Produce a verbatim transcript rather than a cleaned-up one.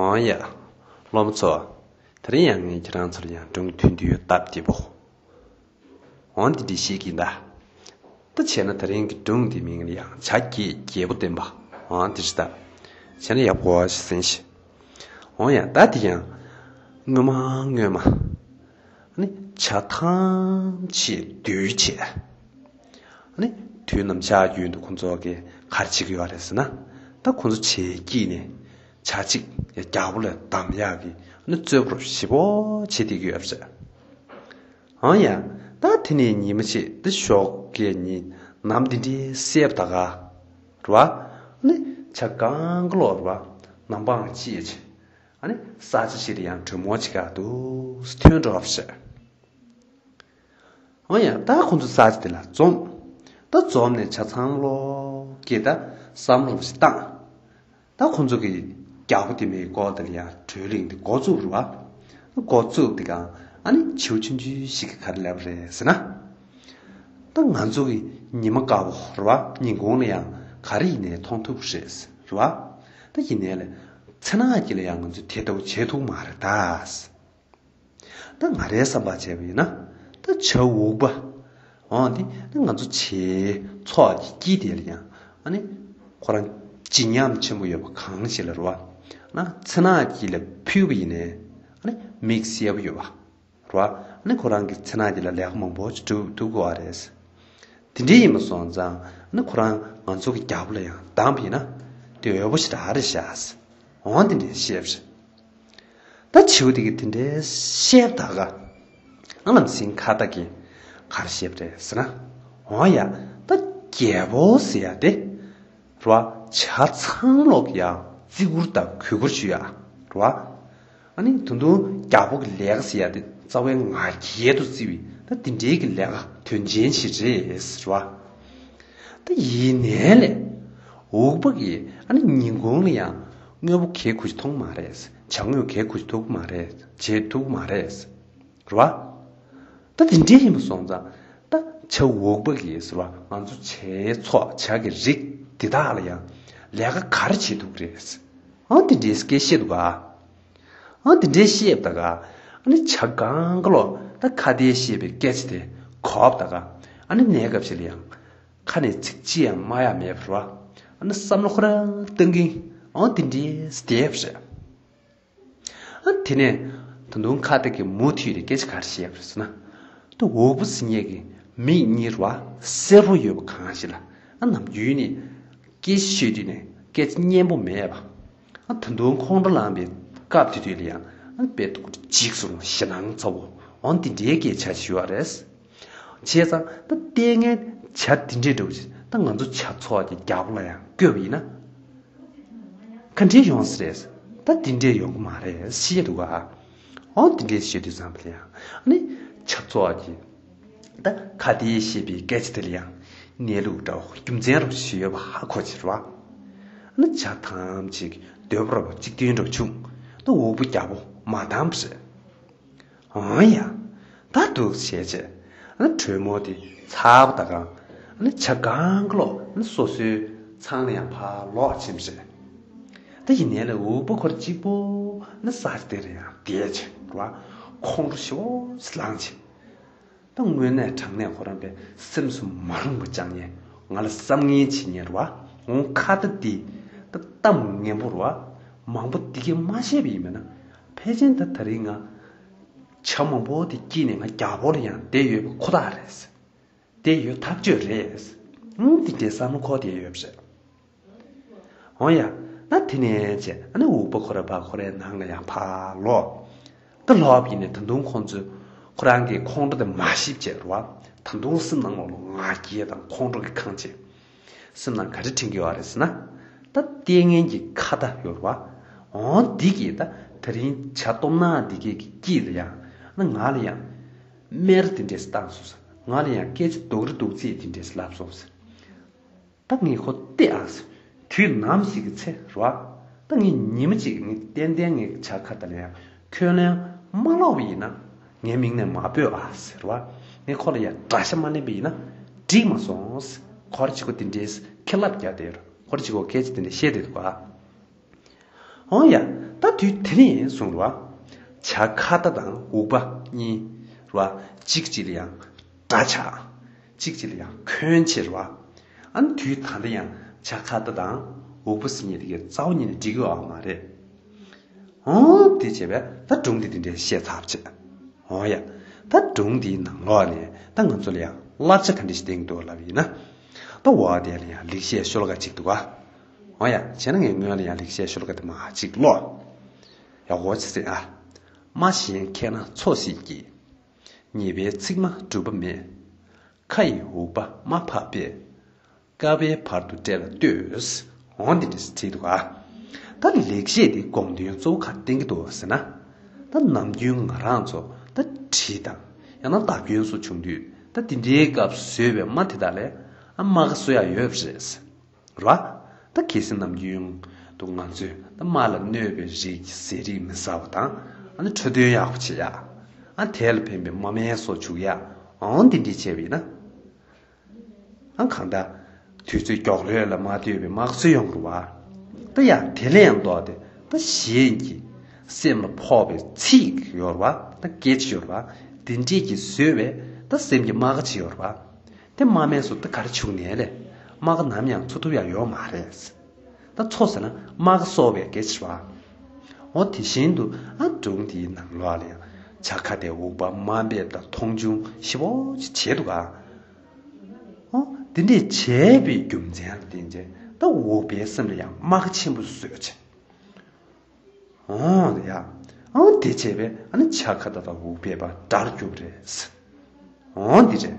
འོང་ཡ། སློབ་མ་ཚོ། དེ་རིང་ཡང་ངས་ཁྱེད་རང་ཚོར་ཡང་སྒྲུང་ཐུང་ཐུང་སྟབས་བདེ་པོ། འོང་འདི་འདྲ་བཤད་ཀྱིན་གདའ། ད་བྱས་ན་དེ་རིང་གི་སྒྲུང་འདིའི་མིང་ལ་ཡང་བྱ་རྒྱལ་རྒྱལ་པོ་བསྟན་པ། འོང་འདི་རེད་ད། བྱས་ན་ཡག་པོ་ཞིག་གསན་ཤིག་འོང་ཡ། ད་འདི་ཡང་སྔོན་མ་སྔོན་མ། ཨ་ནི་བྱ་ཐམས་ཅད་འདུལ་བྱས། ཨ་ནི་དུས་ནམ་ཞག་རྒྱུན་དུ་ཁོང་ཚོ་གིས་ག་རེ་བྱེད་ཀྱི་ཡོད་རེད་ཟེར་ན། ད་ཁོང་ཚོ་བྱས་སྐྱིད་ནས་བྱ་གཅིག་ཡ་རྒྱལ་པོ་ལ་གདམ་ཡག་གི་ཨ་ནི་རྩོད་པོ་ཞེ་པོ་བྱེད་བསྡད་ཀྱི་ཡོད་རེད། འོང་ཡ། ད་དེ་ནས་ཉི་མ་གཅིག་ད་ཞོགས་ཀས་ཉི་ནམ་འདི་འདྲའི་གསལ་པོ་ད་ག་རེད་བ། ཨ་ནི་བྱ་གང་ག་ལོག་རེད་བ། ནམ་འཕང་ཅིག་ཨ་ནི་ས་ཆ་ཞིག་ལ་ཡང་གྲོ་མོ་ཅིག་ག་འདུག་ཐོན་འགྲོ་བ་རེད། འོ་ཡ། ད་ཁོང་ཚོ་ས་ཆ་དེ་ལ་འཛོམས། ད་འཛོམས་ནས་ཆ་ཚང་ལོག་གིས་ད་བསམ་བློ་ཞིག་བཏང་། ད་ཁོང་ཚོ་གི་རྒྱལ་པོ་དེ་མའི་སྐོར་དེ་ལ་ཡང་བགྲོ་གླེང་དེ་འགོ་བཙུགས་རེད་བ། འགོ་བཙུགས་དེ་གང་ཨ་ནི་བྱིའུ་ཆུང་ཆུང་ཞིག་གིས་ག་རེ་ལབ་རེད་ཟེར་ན། ད་ང་ཚོ་གི་ཉི་མ་དཀར་པོ་རེད་བ། ཉིན་གུང་ལ་ཡང་ག་རེ་ཡིན་ནའི་མཐོང་ཐུབ་རེད་རེད་བ། ད་ཡིན་ནའི་ལས་མཚན་ནག་གི་ལ་ཡང་ང་ཚོས་དེ་ལྟ་བུ་བྱེད་ཐུབ་མ་རེད་ད། ད་ང་རའི་བསམ་པ་བྱས་པ་ཡིན་ན། ད་བྱ་འུག་པ། འོ་འདི་ད་ང་ཚོ་བྱའི་ཚོགས་ཀྱི་དཀྱིལ་དེ་ལ་ཡང་ཨ་ནི་ཁོ་རང་བརྗིད་ཉམས་ཆེན་པོ་ཡོད་པ་གང་ཞིག་ལ་རེད་བ། ན་མཚན་ནག་གི་ལ་ཕུལ་བ་ཡིན་ནའི་ཨ་ནི་མིག་གསལ་པོ་ཡོད་པ་རེད་བ། ཨ་ནི་ཁོ་རང་གི་མཚན་ནག་གི་ལ་ལས་ཀ་མང་པོ་ཅིག་སྒྲུབ་ཐུབ་དགོས་པ་རེད། དེ་འདྲའི་ཡིན་པ་སོང་ཙང་ཨ་ནི་ཁོ་རང་ང་ཚོ་གི་རྒྱལ་པོ་ལ་ཡང་གདམས་པ་ཡིན་ན་དེ་འོས་པོ་ཞེ་དྲག་རེད་ཤག་འོ་དེ་འདྲའི་བཤད་པ་རེད། ད་བྱིའུ་དེ་གིས་དེ་འདྲའི་བཤད་པ་ད་ག་ཨ་ལམ་སེང་ཁ་བརྡ་གིས་ག་རེ་བཤད་པ་རེད་ཟེར་ན། འོ་ཡ། ད་རྒྱལ་པོ་ཟེར་ཡ་དེ་རེད་བ། བྱ་ཚང་ལོག་ཡ་བརྩི་བཀུར་དང་གུས་བཀུར་ཞུ་ཡ་རེད་བ། ཨ་ནི་ད་དུང་རྒྱལ་པོ་གི་ལས་ཀ་ཟེར་ཡ་དེ་རྩ་བའི་ང་རྒྱལ་དུ་བརྩི་བའི་ད་དེ་འདྲའི་གི་ལས་ཀ་དོན་ཆེན་ཞིག་རེད་ཟེར་བ། ད་ཡིན་ནའི་ལས། འུག་པ་གིས་ཨ་ནི་ཉིན་གུང་ལ་ཡང་དངོས་པོ་གས་གུ་ཞིག་མཐོང་མ་རེད། བྱ་དངོས་གས་གུ་ཞིག་ཐུག་མ་རེད། བྱེད་ཐུབ་མ་རེད། རེད་བ། ད་དེ་འདྲའི་ཡིན་པ་སོང་ཙང་ད་བྱ་འུག་པ་གིས་ཟེར་བ་ང་ཚོ་བྱའི་ཚོགས་བྱ་གི་རིགས་འདི་དག་ལ་ཡང་ལས་ཀ་ག་རེ་བྱེད་ཐུབ་རེད། ཨང་དེ་འདྲའི་སྐད་བཤད་འདུག་ག་ཨང་དེ་འདྲའི་བཤད་པ་ད་ག་ཨ་ནི་བྱ་གང་ག་ལོག་ད་ཁ་བརྡའི་བཤད་པའི་སྐད་ཆ་དེ་གོ་བ་ད་ག་ཨ་ནི་གནས་སྐབས་ཤིག་ལ་ཡང་ཁ་ནས་ཚིག་གཅིག་ཡང་སྨྲ་ཡ་མེད་པ་རེད་བ། ཨ་ནི་བསམ་བློ་ཁོ་རང་བཏང་གིན་ཨང་དེ་འདྲའི་བསྡད་པ་རེད། ཨ་དེ་ནས་ད་དུང་ཁ་བརྡ་གི་མུ་མཐུད་དེ་སྐད་ཆ་ག་རེ་བཤད་པ་རེད་ཟེར་ན། ད་འུག་པ་ཟེར་མཁན་གྱི་མིག་གཉིས་རེད་བ། སེར་པོ་ཡོད་པ་གང་ཞིག་ལ་ཨ་ནམ་རྒྱུན་ནས་སྐད་ཆ་བཤད་དུས་ནས་སྐད་ཆ་སྙན་པོ་མེད་པ། ཨ་ད་དུང་ཁོང་ཁྲོ་ལངས་པའི་སྐབས་དེ་དུས་ལ་ཡང་ཨ་དཔེ་ཐུག་འཇིགས་སོང་ཞེད་སྣང་ཚ་བོ་འོ་དེ་འདྲའི་སྐད་ཆ་ཞིག་ཡོད་རེད། བྱས་ཙང་ད་ལྟས་ངན་བྱ་དེ་འདྲའི་འདྲ་བོ་ཞིག་ད་ང་ཚོ་བྱ་ཚོགས་ཀྱི་རྒྱལ་པོ་ལ་ཡང་བསྐོས་པ་ཡིན་ན། ག་འདྲའི་ཡོང་ས་རེད། ད་དེ་འདྲའི་ཡོང་གི་མ་རེད་ཞེས་འདུག་ག་འོ་དེ་འདྲའི་བཤད་དུས་ཙམ་པ་ལ་ཡང་ཨ་ནི་བྱ་ཚོགས་ཀྱི་ད་ཁ་བརྡའི་བཤད་པའི་སྐད་ཆ་དེ་ལ་ཡང་གནས་ལུགས་འདྲ་བོ་རྒྱུ་མཚན་འདྲ་བོ་ཞིག་ཡོད་པ་ཧ་གོ་ཕྱིར་བ། ཨ་ནི་བྱ་ཐམས་ཅད་ཀྱི་འདོད་པ་ར་བ་གཅིག་མཐུན་འདྲ་བོ་བྱུང་། ད་འུག་པ་རྒྱལ་པོ་མ་བཏང་བ་རེད། འོ་ཡ། ད་འདུག་བྱས་བྱས། ཨ་ནི་གྲོ་མོ་དེ་ཚར་བ་ད་གང་། ཨ་ནི་བྱ་གང་ག་ལོག་ཨ་ནི་སོ་སོའི་ཚང་ལ་ཡང་ཕར་ལོག་ཕྱིན་པ་རེད། ད་ཡིན་ནའི་ལས་འུག་པ་ཁོ་རང་གཅིག་པོ་ཨ་ནི་ས་ཆ་དེ་ལ་ཡང་བསྡད་བྱས་རེད་བ། ཁོང་ཁྲོ་ཞེ་པོ་ཞིག་ལངས་བྱས། ད་དངོས་གནས་དྲང་གནས་ཁོ་རང་པའི་སེམས་སུ་མ་རུངས་པ་བཅངས་ཉེན། ང་ལ་བསམ་ངན་བྱེད་ཉེན་རེད་བ། འོང་ཁ་བརྡ་འདི་ད་གཏམ་ངན་པོ་རེད་བ། མང་པོ་འདི་གས་མ་བཤད་པ་ཡིན་མིན་ན། ཕལ་ཆེར་ད་ད་རིང་ང་བྱ་མང་པོ་དེ་སྐྱིད་ནས་ང་རྒྱལ་པོ་ལ་ཡང་བསྡད་ཡོད་པ་ཁོ་ཐག་རེད། བསྡད་ཡོད་ཐག་ཆོད་རེད། ཨང་འདི་འདྲའི་བསམ་བློ་འཁོར་བསྡད་ཡོད་པ་རེད། འོ་ཡ། ད་དེ་ནས་བྱས་ཨ་ནི་འུག་པ་ཁོ་ར་ཕར་ཁོ་རའི་ནང་ལ་ཡང་ཕར་ལོག་ད་ལོག་ཡིན་ནས་ད་དུང་ཁོང་ཚོས་ཁོ་རང་གི་ཁོང་ཁྲོ་དེ་མ་ཞི་བྱས་རེད་བ། ད་དུང་སེམས་ནང་ལོགས་ལ་ང་རྒྱལ་དང་ཁོང་ཁྲོ་གིས་ཁེངས་བྱས། སེམས་ནང་ག་རེ་དྲན་གྱི་ཡོད་རེད་ཟེར་ན། ད་ལྟས་ངན་གྱི་ཁ་བརྡ་ཡོད་རེད་བ། འོ་འདི་གིས་ད་ད་རིང་བྱ་སྟོབས་ན་འདི་གས་ཀྱི་དཀྱིལ་ལ་ཡང་ཨ་ནི་ང་ལ་ཡང་སྨད་ར་དེ་འདྲས་བཏང་སོང་ཟེར། ང་ལ་ཡང་སྐད་ཆ་རྡོག་རེ་རྡོག་རྩེས་དེ་འདྲས་ལབ་སོང་ཟེར། ད་ངས་ཁོ་བལྟས་ཨ་ཟེར། དུས་ནམ་ཞིག་གི་ཚེ་རེད་བ། ད་ངས་ཉི་མ་གཅིག་ངས་ཏན་ཏན་ངའི་བྱ་ཁ་བརྡ་ལ་ཡང་ཁས་ལེན་མ་ལོག་པ་ཡིན་ན། ངའི་མིང་ནས་མ་སྤོས་ཨ་ཟེར་བ། ངས་ཁོ་ལ་ཡང་དགྲ་ཤ་མ་ལེན་པ་ཡིན་ན་འགྲིག་མ་སོང་ཟེར། ཁོ་ར་གཅིག་པོ་དེ་འདྲའི་ཁེར་ལབ་རྒྱག་བསྡད་ཡོད་རེད། ཁོ་ར་གཅིག་པོ་སྐད་ཆ་དེ་འདྲ་བཤད་བསྡད་འདུག་ག་འོ་ཡ། ད་དུས་དེ་ནས་བཟུང་རེད་བ། བྱ་ཁྭ་ཏ་དང་འུག་པ་གཉིས་རེད་བ། གཅིག་གཅིག་ལ་ཡང་དགྲ་ཆགས། གཅིག་གཅིག་ལ་ཡང་འཁོན་ཆེ་རེད་བ། ཨ་ནི་དུས་ད་ལྟ་ཡང་བྱ་ཁྭ་ཏ་དང་འུག་པ་ཟེར་མཁན་དེ་གའི་རྩ་བ་ཉིད་ནས་འགྲིག་གི་ཡོད་མ་རེད། འོ་དེ་བྱས་པས་ད་སྒྲུང་འདི་འདི་འདྲས་བཤད་ཚར་བྱས། འོ་ཡ། ད་སྒྲུང་འདིའི་ནང་ལོགས་ནས་ད་ང་ཚོ་ལ་ཡང་བསླབ་བྱ་ག་འདྲ་ཞིག་བསྟན་གྱི་འདུག་ལབ་ཡིན་ན། ད་འོ་དེ་ལ་ཡང་ལེགས་བཤད་ཤོ་ལོ་ཀ་གཅིག་འདུག་ག་འོ་ཡ། བྱས་ན་ངས་སྔོན་ལ་ཡང་ལེགས་བཤད་ཤོ་ལོ་ཀ་དེ་མར་གཅིག་ཀློག་ཡ། འོ་ཅི་ཟེར་ཨ། རྨ་གཞན་མཁས་ན་མཚོ་ཟིན་གྱི། ཉེས་པའི་ཚིག་མ་གྲུབ་པ་མེད། ཁ་ཡི་འུག་པ་རྨ་འཕགས་པས། བསྐལ་པའི་བར་དུ་བསྐྲད་ལ་ལྟོས། འོ་འདི་འདྲ་ཞིག་བྲིས་འདུག་ག་ད་ལེགས་བཤད་འདི་དགོངས་དོན་གཙོ་བོ་ག་རེ་བསྟན་གྱི་འདུག་ཟེར་ན། ད་ནམ་རྒྱུན་ང་རང་ཚོ་ད་གྲི་དང་ཡང་ན་མདའ་རྒྱན་སོགས་བྱུང་དུས། ད་དེ་འདྲའི་སྐབས་བཟོས་པའི་རྨ་དེ་དག་ལས་ཨ་རྨ་ཁ་གསོ་ཡག་ཡོད་པ་རེད། རེད་བ། ད་གལ་སྲིད་ནམ་རྒྱུན་དུ་ང་ཚོས་ད་རྨ་ལ་གནོད་པའི་རིགས་ཀྱི་ཟས་རིགས་མི་ཟ་བ་དང་། ཨ་ནི་འཕྲོད་བསྟེན་ཡག་པོ་བྱེད་ཡག་ཨ་དེ་ལ་ཕན་པའི་རྨ་སྨན་སོགས་བྱུག་ཡག་འོ་འདི་འདྲ་བྱས་པ་ཡིན་ན། ཨ་གང་ལྟར་དུས་ཚོད་མགྱོགས་ལོས་ལ་མ་ལྟོས་པའི་རྨ་ཁ་གསོ་ཡོང་རུང་བ། ད་ཡང་དེ་ལས་ཡང་ལྡོག་སྟེ་ད་གཞན་གྱི་སེམས་ལ་ཕོག་པའི་ཚིག་ཡོད་རེད་བ། ད་སྐད་ཆ་ཡོད་རེད་བ། དེ་འདྲས་ཀྱིས་བཟོས་པའི་ད་སེམས་ཀྱི་རྨ་ཁ་ཅིག་ཡོད་རེད་བ། དེ་རྨ་སྨན་སོགས་ད་ག་རེ་བྱུག་ནའི་ལས་རྨ་ཁ་ནམ་ཡང་གསོ་ཐུབ་ཡག་ཡོད་མ་རེད། ད་མཚོ་ཟེར་ན་རྨ་ཁ་གསོ་བའི་སྐད་ཆ་རེད་བ། འོ་དེ་བཞིན་དུ་ཨ་སྒྲུང་དེའི་ནང་ལོགས་ལ་ཡང་བྱ་ཁྭ་ཏས་འུག་པ་དམའ་འབེབས་དང་མཐོང་ཆུང་ཞེ་པོ་ཅིག་བྱས་འདུག་ག་འོ་དེ་འདྲས་བྱས་པའི་རྒྱུ་མཚན་ལ་བརྟེན་བྱས་ད་འུག་པའི་སེམས་ལ་ཡང་རྨ་ཁ་ཆེན་པོ་བཟོས་བྱས། འོ་ཡ། འོ་དེ་བྱས་པས་ཨ་ནི་བྱ་ཁྭ་ཏ་དང་འུག་པའི་བར་དགྲར་གྱུར་པ་རེད། འོ་འདི་རེད།